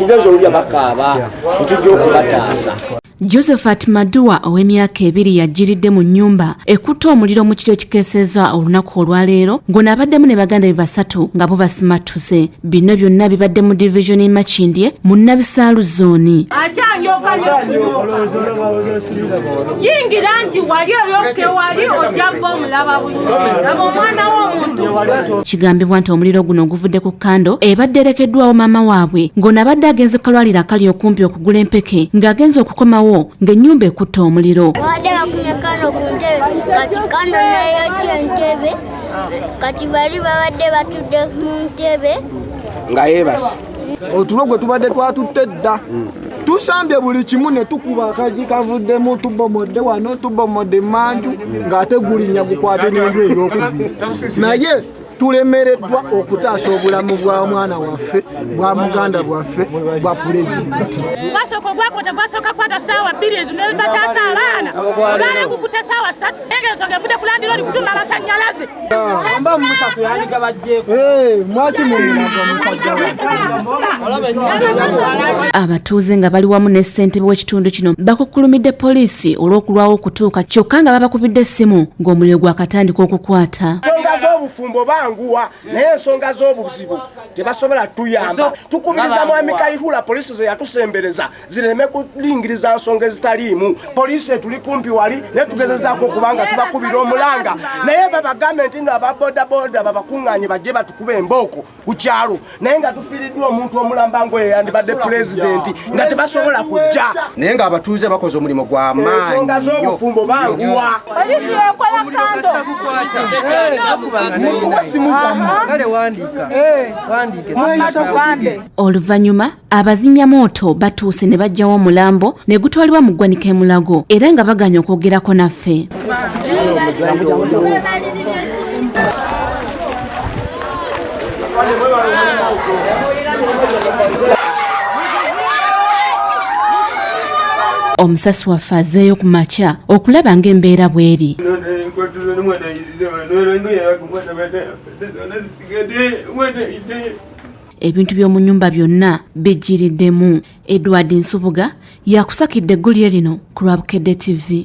Tugeza olulya bakaaba, tetujja okubataasa. Josephat Madua ow'emyaka 2 yajjiridde mu nnyumba ekutte omuliro mu kiro ekikeesezza olunaku olwaleero, ng'ono abaddemu ne baganda be 3 nga bo basimattuse. Bino byonna bibadde mu divizoni Makindye mu Nabisaalu zooni. Yingira nti wali oyoke wali ojja kuba omulaba bulungi aba omwana w'omuntu. Kigambibwa nti omuliro guno guvudde ku kando ebadde erekeddwawo maama waabwe, ng'ono abadde agenze kalwaliro akali okumpi okugula empeke, ng'agenze okukomawo ng'ennyumba ekutte omuliro. Babadde bakumye kano ku ntebe, kati kano neyokya entebe, kati bali babadde batudde mu ntebe nga yeebase. Otulo gwe tubadde twatutte dda, tusambye buli kimu ne tukuba akazi kavuddemu, tubomodde wano, tubomodde emanju, ng'ate gulinnya gukwate n'enju ey'okubiri, naye tulemereddwa okutaasa obulamu bwa mwana waffe, bwa muganda bwaffe, bwa pulezidenti. Gwasooka ogwakota gwasooka kwata ssaawa 2 ezo ne bataasa abaana, olwala gukuta ssaawa 3, naye ng'ensonga evudde ku landiroodi kutuma amasannyalaze. Abatuuze nga bali wamu ne ssentebe w'ekitundu kino bakukkulumidde poliisi olw'okulwawo okutuuka, kyokka nga babakubidde essimu ng'omuliro gwakatandika okukwata. Ensonga z'obufumbo banguwa, naye ensonga z'obuzibu tebasobola tuyamba. Tukubiriza Mwami Kayihura poliisi ze yatusembereza zireme kulingiriza nsonga ezitaliimu. Poliisi etuli kumpi wali naye tugezezaako okubanga tubakubira omulanga, naye babagambe nti nno aba bodaboda babakuŋŋaanye bajje batukuba embooko ku kyalo, naye nga tufiiriddwa omuntu omulamba ng'oyo yandibadde pulezidenti nga tebasobola kujja. Naye ng'abatuuze bakoze omulimu gwa maanyi. Ensonga z'obufumbo banguwa. Poliisi yekola kando. Oluvannyuma abazimyamwoto batuuse ne baggyawo omulambo ne gutwalibwa mu ggwanika e Mulago, era nga baganye okwogerako naffe. Omusasi waffe azzeeyo ku makya okulaba ng'embeera bw'eri. Ebintu by'omu nnyumba byonna bijjiriddemu. Edward Nsubuga yakusakidde eggulire lino ku lwa Bukedde TV.